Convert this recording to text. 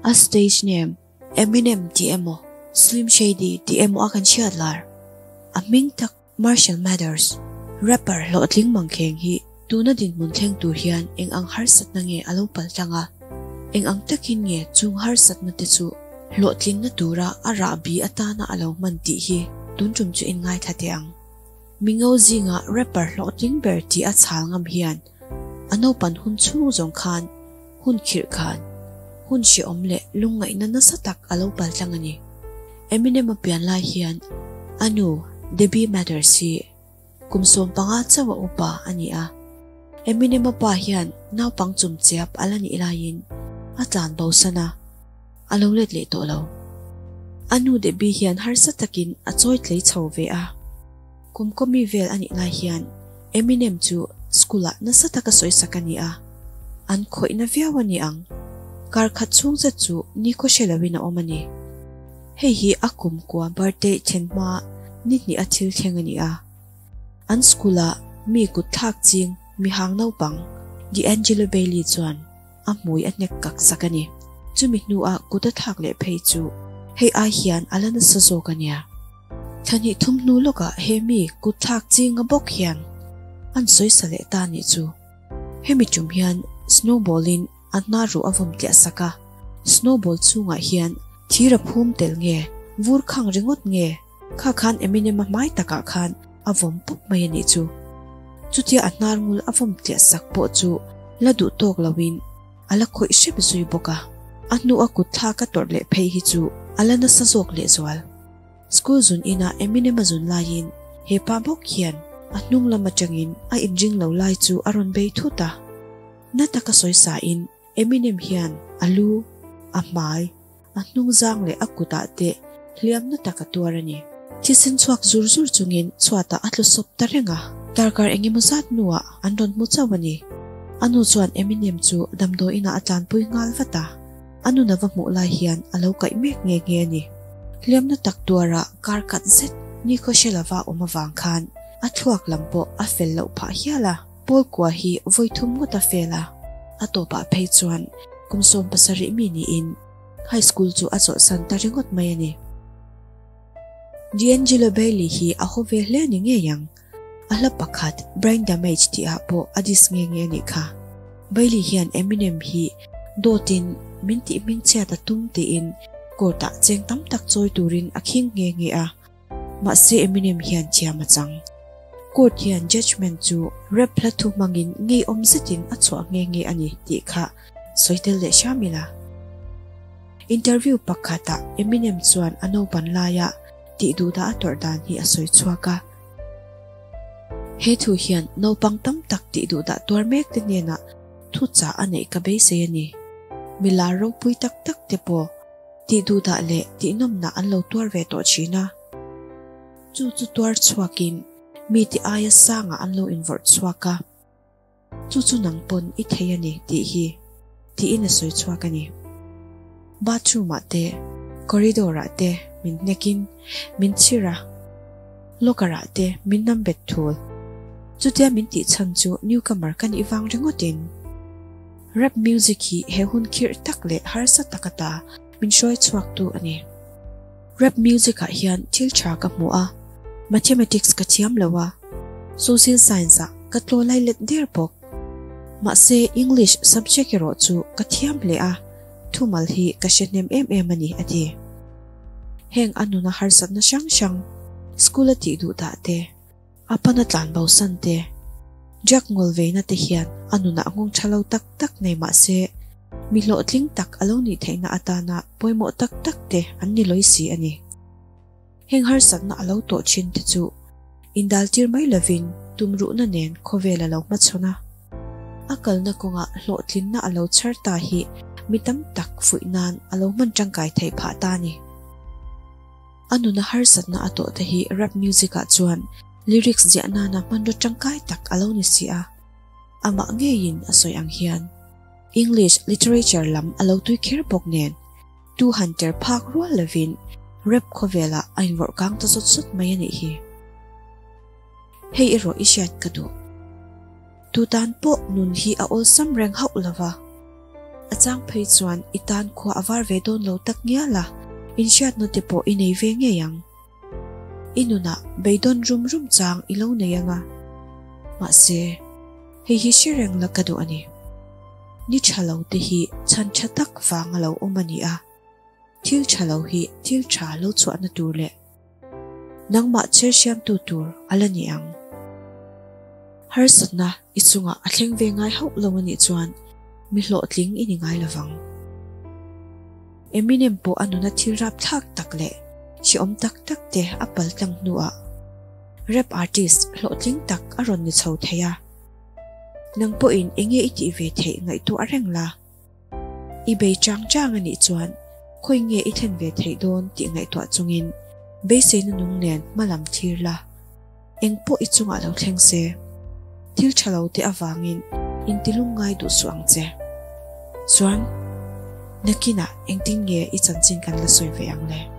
A stage name Eminem tih emaw Slim Shady tih emaw a kan hriat lar. A hming tak Marshall Mathers, rapper hlawhtling mangkheng hi tuna dinhmun thleng tur hian eng ang harsatna nge a lo pal tlang a, eng ang takin nge chung harsatna te chu hlawhtlinna tura a rahbi atana a lo hman tih hi tun tum chu in ngaithla teh ang. Mingo zinga rapper hlawhtling ber tih a chhal ngam hian a naupan hun chhung zawng khan hun khirh khan hun hrehawm leh lungngaihna nasa tak a lo pal tlang a ni. Eminem a pian lai hian a nu Debbie Mathers hi kum 15 chauh a upa a ni a. Eminem a pa hian naupang chumchiap a la nih laiin a tlan bosan a, a lo let leh tawh lo. A nu Debbie hian harsa takin a chawi tlei chho ve a. Kum kawmi vel a nih lai hian Eminem chu school-ah nasa taka sawisak a ni a, an khawihna viau a ni ang. Kar khat chhung zet chu nikhaw hre loin a awm a ni. Hei hi a kum kua birthday thlen hma ni hnih a thil thleng a ni a. An school-ah mi kut thlak ching mihang naupang D'Angelo Bailey chuan a hmui a hnek kak sak a ni. Chumi hnuah kut a thlak leh phei chu hei ai hian a la nasa zawk a nia. Thla hnih thum hnu lawkah he mi kut thlak chinga bawk hian an sawisa leh ta nih chu. Hemi tum hian snowball in a hna ruh a vawm tliah sak a, snowball chhungah hian thir a phum tel nge, vur khang ringawt nge, kha khan Eminem a hmai takah khan a vawm pup mai a nih chu. Chutia a hnar ngul a vawm tliah sak pawh chu la duh tawk loin a la khawih hrep zui bawk a. A hnu a kut thlak a tawrh leh phei hi chu a la nasa zawk lehzual. School zun inah Eminem a zun laiin he pa bawk hian a hnung lam atangin a inring lo lai chu a rawn bei thut a. Na taka sawi sain Eminem hian a lu, a hmai, a hnung zang leh a kutah te hliam na tak a tuar a ni. Thisen chhuak zur zur chungin chhuatah a tlu sawp ta reng a. Darkar engemaw zat hnuah an rawn hmu chauh a ni. A nu chuan Eminem chu damdawi inah a tlanpui nghal vat a. A nun a va hmuh lai hian a lo kaih mek nghe nghe a ni. Hliamna tak tuara kar khat zet nikhaw hre lova awm avang khan a thluak lam pawh a fel loh phah hial a. Paul kua hi vawi thum ngawt a fel a, a tawpah phei chuan kum 17 mi niin high school chu a chawlhsan ta ringawt mai a ni. D'Angelo Bailey hi a haw ve hle ni ngei ang. A hla pakhat Brain Damage tih ah pawh a diss nghe nghe a nih kha. Bailey hian Eminem hi dawtin min tih hmingchhiat a tum tiin court ah cheng tam tak chawi turin a khing nghe nghe a. Mahse Eminem hian thiam a chang. Court hian judgement chu rap hla thu hmangin ngeiawm zetin a chhuah nghe nghe a ni tih kha sawi tel leh hram ila. Interview pakhatah Eminem chuan a naupan laia tih duhdah a tawrh dan hi a sawi chhuak a. He thu hian naupang tam tak tih duhdah tuar mek te hnenah thu chah a neih ka beisei a ni. Milar ropui tak tak te pawh tih duhdah leh tihnawmna an lo tuar ve tawh thin a. Chu chu tuar chhuakin mi ti aia sangah an lo invawrh chhuak a. Chu chu nang pawn i thei a ni tih hi tiin a sawi chhuak a ni. Bathroom ah te, corridor ah te min hnekin min chhir a, locker ah te min nam bet thul. Chutia min tih chhan chu newcomer ka nih vang ringawtin rap music hi he hun khirh tak leh harsa tak ata min hruai chhuak tu a ni. Rap music ah hian thil tha ka hmu a, mathematics ka thiam lo a, social science ah ka tlaw lai let der bawk. Mahse English subject erawh chu ka thiam hle a, thumal hi ka hre hnem em em a ni, a ti. Heng a nuna harsatna hrang hrang, school a tih duh dah te, a pana tlan bo san te, drug ngawl veina te hian a nunah nghawng tha lo tak tak nei mahse mi hlawhtling tak a lo nih theihna atana pawimawh tak tak te an ni lawi si a ni. Heng harsatna a lo tawh thin te chu indaltir mai lovin tumruhna nen khawvel a lo hmachhawn a. A kalna kawngah hlawhtlinna a lo chhar ta hi mi tam tak fuih nan a lo hman tangkai theih phah ta a ni. A nuna harsatna a tawh te hi rap music ah chuan lyrics ziah nana hmanraw tangkai tak a lo ni si a. Amah ngeiin a sawi ang hian English literature lam a lo tui kher bawk nen tu han ter phak rual lovin rap khawvelah a invawrh kang ta zawt zawt mai a nih hi. Hei erawh i hriat ka duh. Tu tan pawh nun hi a awlsam reng hauh lova. A chang phei chuan i tan khua a var ve dawn lo tak ngial a, inhriatna te pawh i nei ve ngei ang. I nunah beidawn rum rum chang i lo nei ang a. Mahse, hei hi hre reng la ka duh a ni. Ni tha lo te hi chhan tha tak vang a lo awm a ni a. Thil tha lo hi thil tha lo chhuahna tur leh nangmah chher siamtu tur a la ni ang. Harsatna i chungah a thleng ve ngai hauh lo a nih chuan mi hlawhtling i ni ngai lovang. Eminem pawh a nuna thil rapthlak tak leh hrehawm tak tak te a pal tlang hnuah rap artist hlawhtling tak a rawn ni chho thei a. Nang pawhin enge i tih ve theih ngaihtuah reng la. I bei chang chang a nih chuan khawi nge i thlen ve theih dawn tih ngaihtuah chungin beiseina nung nen hma lam thlir la. Eng pawh i chungah lo thleng se, thil tha lo te avangin intilung ngai duh suh ang che. Chuan, nakinah engtin nge i chanchin kan la sawi ve ang le?